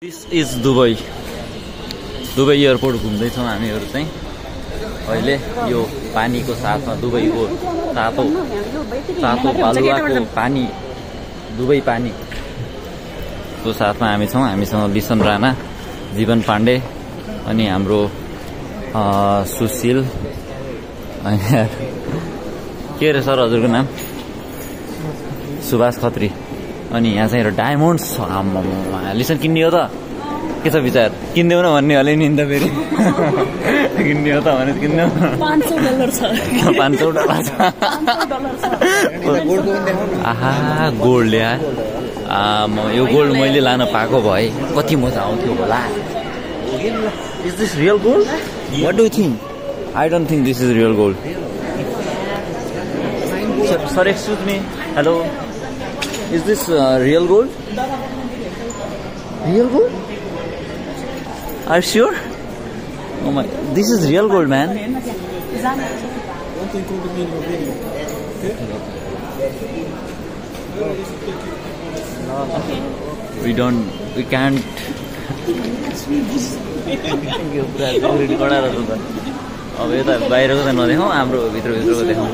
This is Dubai airport घुम्दैछौँ हामीहरू चाहिँ अहिले यो पानीको साथमा दुबईको तातो बालुवाको पानी दुबई पानीको साथमा हामी छौँ। हामीसँग लिसन राणा, जीवन पाण्डे अनि हाम्रो सुशील के रे सर हजुरको नाम? सुभाष खत्री। अनि यहाँ चाहिँ डायमन्ड्स छ। लिसन किन्ने हो त? के छ विचार? किन्देऊ न भन्ने होला नि त फेरि। किन्ने हो त भने किन्नु। $500 छ। $500 छ। आहा गोल्ड यार। यो गोल्ड मैले लान पाएको भए कति मजा आउँथ्यो होला। Is this real gold? What do you think? I don't think this is real gold. Sir excuse me, hello, is this real gold? Real gold? Are you sure? Oh my, this is real gold, man. We can't. अब यता बाहिरको त नदेखाउँ, हाम्रो भित्रको देखाउँ।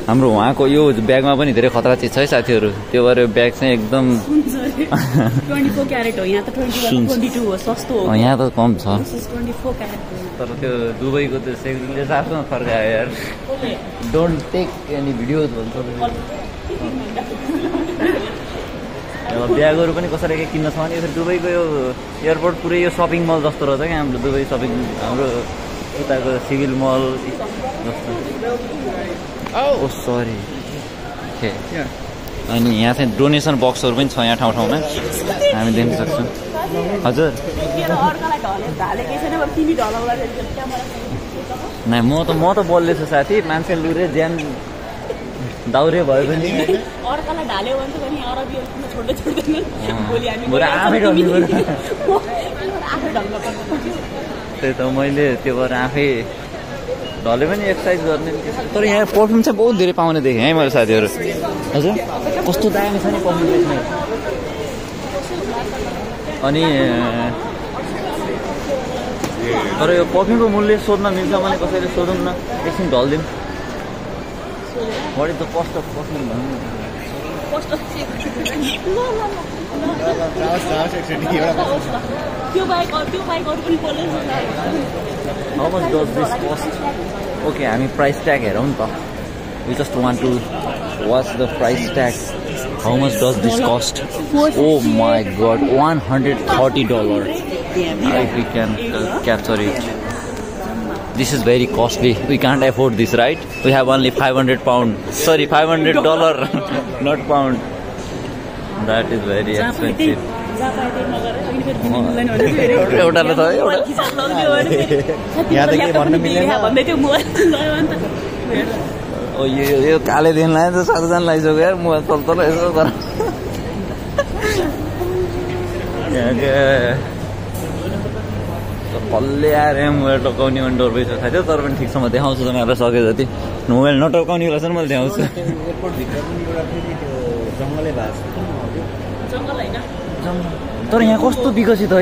हाम्रो उहाँको यो ब्यागमा पनि धेरै खतरा चिज छ है साथीहरू। त्यो भएर ब्याग चाहिँ एकदम 24 क्यारेट हो। यहाँ त 22 हो, सस्तो हो। यहाँ त कम छ। 24 क्यारेट हो। तर त्यो दुबईको त्यो सेक्युरिटीले साफमा फर्कायो यार। डोन्ट टेक एनी भिडियोज भन्छ। ब्यागहरू पनि कसरी के किन्न छ भने यसरी दुबईको यो एयरपोर्ट पुरै यो सपिङ मल जस्तो रहेछ क्या हाम्रो दुबई सपिङ, हाम्रो उताको सिभिल मल जस्तो। ओ सरी। अनि यहाँ चाहिँ डोनेसन बक्सहरू पनि छ यहाँ ठाउँ ठाउँमा हामी देख्न सक्छौँ। हजुर नै म त बोल्दै छु साथी। मान्छे लुरे ज्यान दाउरे भयो भने त्यही त मैले त्यो भएर आफै ढले पनि एक्सर्साइज गर्ने। तर यहाँ पर्फ्युम चाहिँ बहुत धेरै पाउने देखेँ है मैले साथीहरू। हजुर कस्तो दामी छ नि पर्फ्युम देख्ने। अनि तर यो पर्फ्युमको मूल्य सोध्न मिल्छ भने कसैले सोधौँ न, एकछिन ढलिदिउँ। What is the cost of perfume भन्नु? How much does this cost? Okay, हामी प्राइस ट्याग हेरौँ नि त। We just want to watch the price tag. How much does this cost? Oh my god, $130. If we can capture it. This is very costly. We can't afford this, right? We have only 500 pound. Sorry, $500, not pound. That is very expensive. एउटाले त यहाँ त के भन्न मिलेन। ओ यो काले दिन लाग्यो त 7जना लगाइसक्यो यार मोबाइल तल यसो तर कसले आएर मोबाइल टकाउने भने डर भइसक्यो खाथ्यो। तर पनि ठिकसँग देखाउँछु तपाईँहरूलाई सके जति। मोबाइल नटकाउने होला चाहिँ मैले देखाउँछु। तर यहाँ कस्तो विकसित है।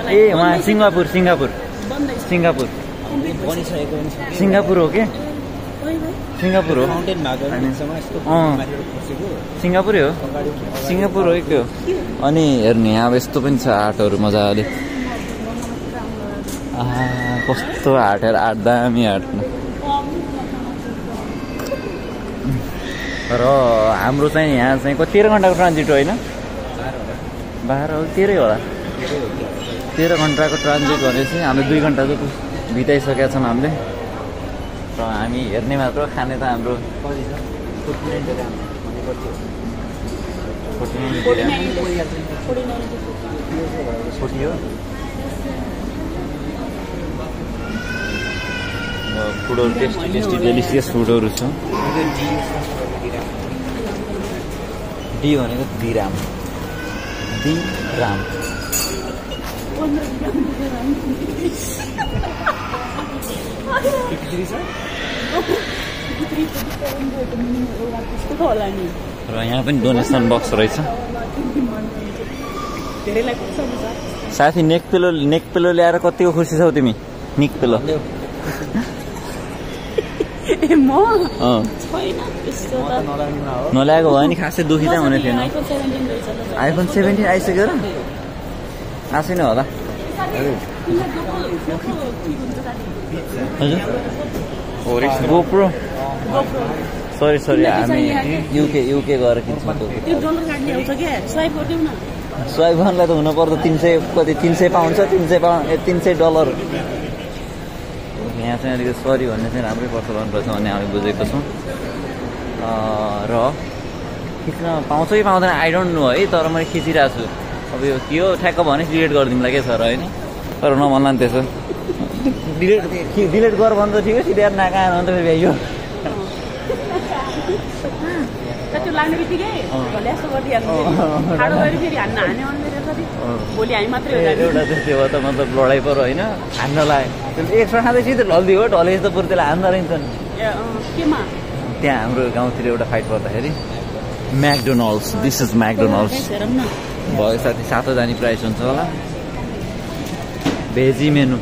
ए वहाँ सिङ्गापुर हो के? सिङ्गापुर हो। सिङ्गापुर हो के हो? अनि हेर्ने अब यस्तो पनि छ आर्टहरू मजाले। कस्तो आर्ट यार, आर्ट दामी आर्ट। र हाम्रो चाहिँ यहाँ चाहिँ 13 घन्टाको ट्रान्जिट हो होइन? 13 होला। 13 घन्टाको ट्रान्जिट भनेपछि हामीले 2 घन्टा जति बिताइसकेका छौँ हामीले। र हामी हेर्ने मात्र, खाने त हाम्रो फुडहरू टेस्टी डेलिसियस फुडहरू छ। डी भनेको दिराम। होला नि। र यहाँ पनि डोनेसन बक्स रहेछ। साथी नेक पिलो ल्याएर कतिको खुसी छौ तिमी? निक पिलो नल्याएको भयो नि खासै दुखी त हुने थिएन। आइफोन 17 आइसक्यो र आशै नै होला। हजुर गोप्रो सरी हामी युके गएर किन्छौँ। स्वाइप गर्नलाई त हुनुपर्छ 300 पाउन्ड छ, $300 यहाँ चाहिँ अलिकति सरी भन्ने चाहिँ राम्रै पर्छ भन्नुपर्छ भन्ने हामी बुझेको छौँ। र खिच्न पाउँछ कि पाउँदैन आई डोन्ट नो है, तर मैले खिचिरहेको छु। अब यो के हो ठ्याक्क भने डिलिट गरिदिउँला के छ र होइन, तर नभन्ला नि त्यसो। डिलिट गर भन्दा ठिकै सिधै नाका आएन भने त फेरि यो लाग्ने बित्तिकै एउटा त्यस्तै हो त, मतलब लडाइँ पऱ्यो होइन, हान्न लाग्यो एक्स्ट्रा खाँदै सिधै ढल्दियो ढले जस्तो पुरै त्यसलाई हान्दा रहेछ नि। त्यहाँ हाम्रो गाउँतिर एउटा फाइट पर्दाखेरि म्याकडोनल्ड्स, दिस इज म्याकडोनल्ड्स भयो साथी। 7 जाने प्राइस हुन्छ होला। भेजी मेनु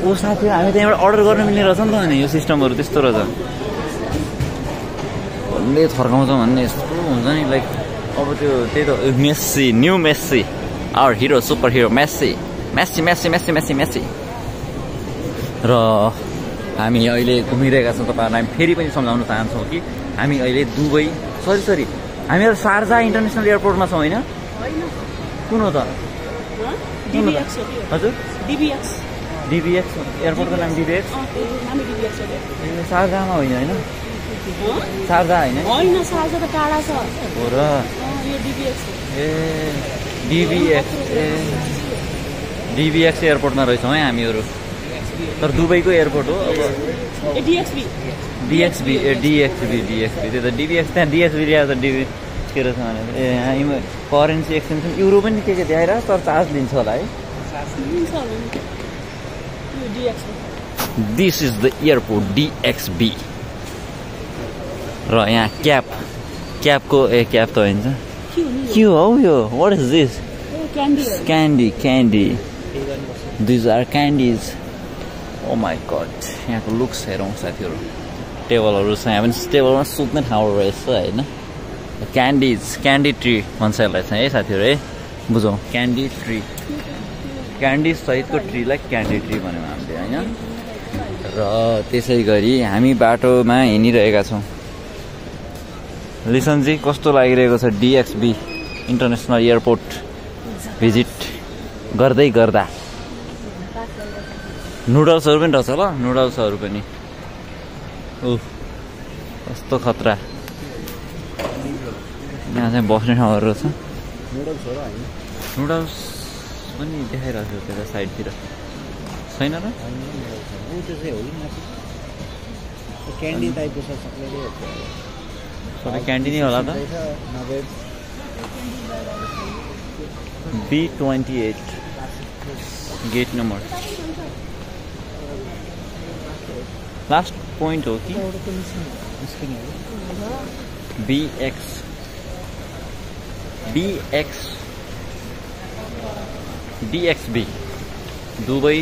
ओ साथी हामी त्यहाँबाट अर्डर गर्न मिल्ने रहेछ नि त। अनि यो सिस्टमहरू त्यस्तो रहेछ, कसले थर्काउँछ भन्ने यस्तो हुन्छ नि। लाइक अब त्यो त्यही त Messi, new Messi, our hero, super hero Messi. र हामी अहिले घुमिरहेका छौँ। तपाईँहरूलाई हामी फेरि पनि सम्झाउन चाहन्छौँ कि हामी अहिले दुबई सरी हामीहरू शारजा इन्टरनेसनल एयरपोर्टमा छौँ होइन? कुन हो त? हजुर डिबिएक्स एयरपोर्टको नाम डिबिएक्स। शारजामा होइन होइन? शारजा होइन हो र? ए डिबिएक्स एयरपोर्टमा रहेछौँ है हामीहरू, तर दुबईको एयरपोर्ट हो। अब डिएक्सबी त्यही त डिबिएक्स, त्यहाँ डिएक्सबी ल्याएर त डिबी के रहेछ भने यहाँ करेन्सी एक्सचेन्ज युरो पनि के देखाइरहेको, तर चार्ज लिन्छ होला है। This is the airport DXB. र यहाँ क्यापको क्याप त होइन, के हो यो? What is this? Candy these are candies. Oh my god, यहाँको लुक्स हेरौँ साथीहरू। टेबलहरू छ, यहाँ पनि टेबलमा सुत्ने ठाउँ रहेछ होइन। क्यान्डी ट्री भन्छ यसलाई चाहिँ है साथीहरू है, बुझौँ। क्यान्डी ट्री, क्यान्डी सहितको ट्रीलाई क्यान्डी ट्री भन्यौँ हामीले होइन। र त्यसै गरी हामी बाटोमा हिँडिरहेका छौँ। लिसनजी कस्तो लागिरहेको छ डिएक्सबी इन्टरनेसनल एयरपोर्ट भिजिट गर्दा? नुडल्सहरू पनि रहेछ ल, नुडल्सहरू पनि। कस्तो खतरा। यहाँ चाहिँ बस्ने ठाउँहरू रहेछ। नुडल्स पनि देखाइरहेको छ त्यता साइडतिर, छैन र? क्यान्डी टाइपको छ, सबै क्यान्डी नै होला त। B28 get number last point हो कि? DXB Dubai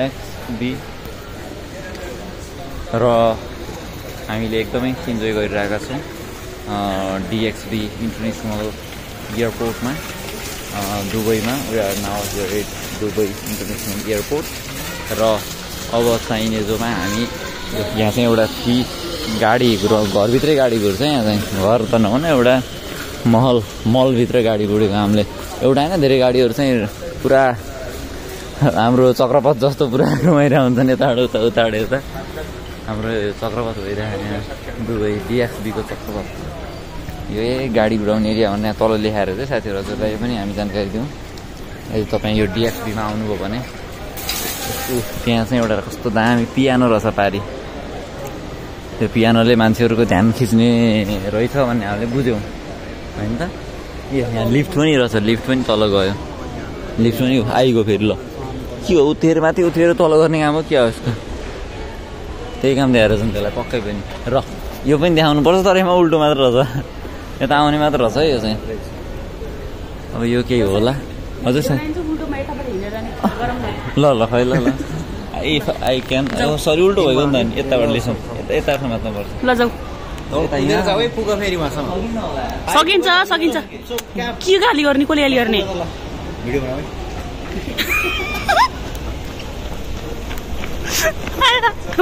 XB. र हामीले एकदमै इन्जोय गरिरहेका छौँ डिएक्सबी इन्टरनेसनल एयरपोर्टमा दुबईमा। We are now here at Dubai international airport. र अब चाहिने जोमा हामी यहाँ चाहिँ एउटा गाडी घरभित्रै गाडी घुर्छ। यहाँ चाहिँ घर त नहुन, एउटा मलभित्र गाडी घुरेको हामीले। एउटा होइन, धेरै गाडीहरू चाहिँ पुरा हाम्रो चक्रपथ जस्तो पुरा घुमाइरहेको हुन्छ नि, यताबाट उता हाम्रो चक्रपथ भइरहेको यहाँ दुबई डिएक्सबीको चक्रपथ। यो गाडी घुराउने एरिया भन्ने तल लेखाएर चाहिँ साथीहरू हजुरलाई पनि हामी जानकारी दिउँ। यदि तपाईँ यो डिएक्सबीमा आउनुभयो भने त्यहाँ चाहिँ एउटा कस्तो दामी पियानो रहेछ पारी। त्यो पियानोले मान्छेहरूको ध्यान खिच्ने रहेछ भन्ने हामीले बुझ्यौँ होइन त। यहाँ लिफ्ट पनि रहेछ, लिफ्ट पनि तल गयो, लिफ्ट पनि आइगयो फेरि। ल के हो, उत्रिएर माथि उत्रिएर तल गर्ने काम हो, के हो यसको? त्यही काम देखाएर छ नि त्यसलाई पक्कै पनि। र यो पनि देखाउनु पर्छ, तर यसमा उल्टो मात्र रहेछ। यता आउने मात्र रहेछ है यो चाहिँ अब यो केही होला हजुर सर ल ल खै ल इफ आई क्यान सरी उल्टो भएको नि त नि यताबाट लिसौँ यता मात्नुपर्छ ल जाऊ सकिन्छ सकिन्छ के गाली गर्ने कसले गाली गर्ने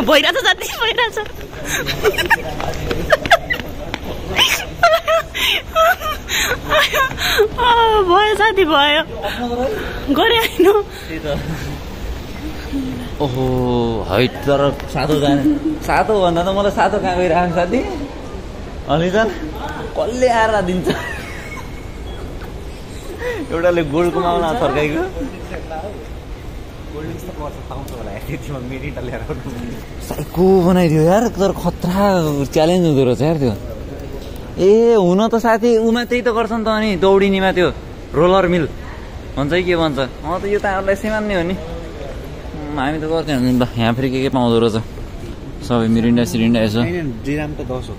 भइरहेछ जाति भइरहेछ भयो साथी भयो गरे होइन ओहो हाइट तर सातो जाने सातो भन्दा त मलाई सातो कहाँ गइरहेको साथी अनि त कसले आएर दिन्छ एउटाले गोल्ड कमाउन थर्काइको को बनाइदियो यार तर खतरा च्यालेन्ज हुँदो रहेछ यार त्यो ए हुन त साथी उमा त्यही त गर्छ नि त अनि दौडिनीमा त्यो रोलर मिल भन्छ कि के भन्छ त यो त हामीलाई सामान्य हो नि हामी त गर्थ्यौँ नि ल यहाँ फेरि के पाउँदो रहेछ सबै मिरिन्डा सिरिन्डा यसो दिराम त 10 हो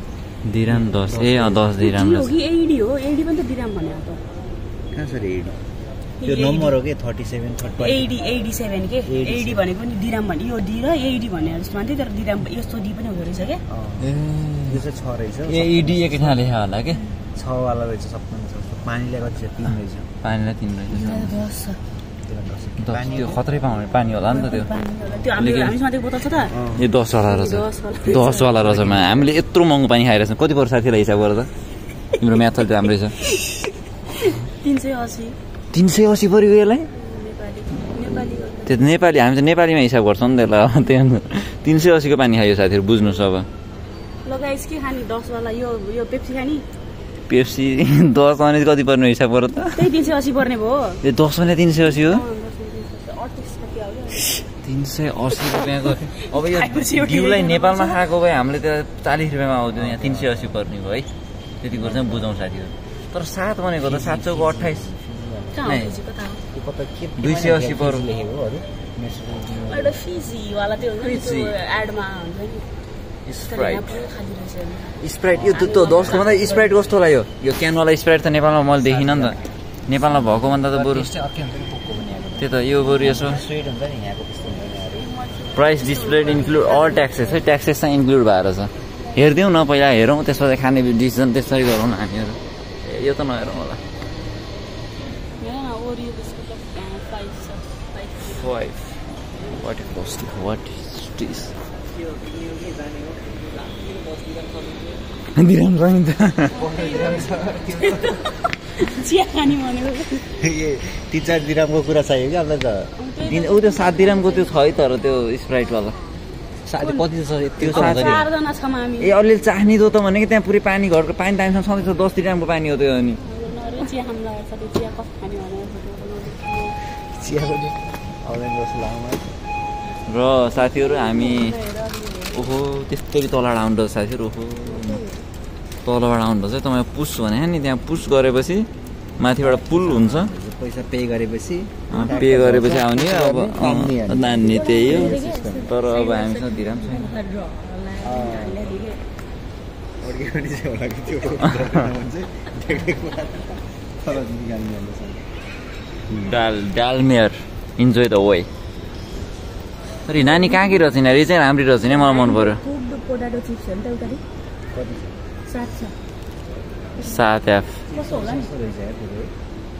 दिराम 10 ए 10 दिराम एडी हो एडी पनि त दिराम भने त कहाँ छ रे एडी त्यो नम्बर हो के 37 87 के एडी भनेको नि दिराम भने यो डी र एडी भने जस्तो मान्थे तर दिराम यस्तो डी पनि हुँदो रहेछ के ए यो चाहिँ 6 रहेछ ए एडी एक ठाउँ लेखा होला के 6 वाला रहेछ सबै पानीले कति छ 3 रहेछ पानीले 3 रहेछ 10 त्यो खतरै पानी होला नि त त्यो त्यो हामी सधैँ बोतल छ त ए 10 वाला रहेछ 10 वाला रहेछ हामीले यत्रो महँगो पानी खाइरहेछ कति पर्छ साथीलाई हिसाब गरेर तिम्रो म्याथ त राम्रै छ 380 पऱ्यो यसलाई त्यो नेपाली हामी त नेपालीमा हिसाब गर्छौँ नि त्यसलाई त्यो 380 को पानी खायो साथीहरू बुझ्नुहोस् अब लगाइस के खानी 10 वाला यो पेप्सी खानी पेप्सी 10 भने कति पर्ने हिसाब गर त त्यही 380 पर्ने भयो ए 10 भने 380 हो 380 रुपैयाँको अब यो घिउलाई नेपालमा खाएको भए हामीले त्यो 40 रुपैयाँमा आउँथ्यो यहाँ 380 पर्ने भयो है त्यति गर्छ बुझौँ साथीहरू तर 7 भनेको त 700 को 28 280 पर्यो एउटा फिजी वाला त्यो एडमा हुन्छ नि स्प्राइट यो त 10 को भन्दा स्प्राइट कस्तो लाग्यो यो क्यान वाला स्प्राइट त नेपालमा मैले देखिनँ नि त नेपालमा भएको भन्दा त बरु त्यही त यो बरु यसो price display include all taxes है ट्याक्सेस चाहिँ इन्क्लुड भएर छ हेरिदिउँ न पहिला हेरौँ त्यसपछि खाने डिसिजन त्यसरी गरौँ न हामीहरू यो त नहेरौँ होला 5 what it cost what is this dirham पनि चिया खानी भनेको ए 3-4 दिरामको कुरा चाहियो कि हामीलाई त ऊ त्यो 7 दिरामको त्यो छ है तर त्यो स्प्राइट वाला साथी कति छ त्यो छ चारजना छम हामी ए अलि चाहनी दो त भनेको त्यहाँ पुरै पानी घरको पानी टाइमसँग सधैँ 10 दिरामको पानी हो त्यो अनि चिया खानु लाग्छ चिया कफ खाने भनेको चिया पनि आउँदैन जस्तो लाग्छ र साथीहरू हामी ओहो त्यस्तै तलबाट आउनु रहेछ साथीहरू ओहो तलबाट आउनु रहेछ तपाईँ पुस भने नि त्यहाँ पुस गरेपछि माथिबाट पुल हुन्छ पैसा पे गरेपछि आउने अब नान्ने त्यही हो तर अब हामीसँग दिराम छैन डालमेयर इन्जोय द वे अरे नानी कहाँ कि रहेछ नि चाहिँ राम्री रहेछ नि मलाई मन पर्यो पोटाटो चिप्स हो नि त उता 7 एफ कस्तो होला नि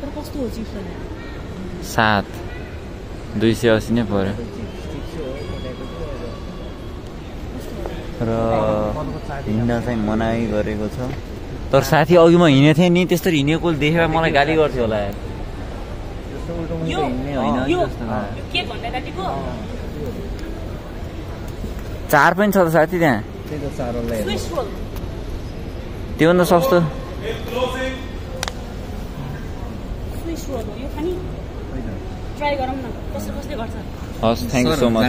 तर कस्तो हो चिप्स 7 280 नै पर्यो र हिँड्न चाहिँ मनाइ गरेको छ तर साथी अघि म हिँडेको थिएँ नि त्यसरी हिँडेको देखेर मलाई गाली गर्थ्यो होला चार पनि छ त साथी त्यहाँ त्योभन्दा सस्तो हस् थ्याङ्क यू सो मच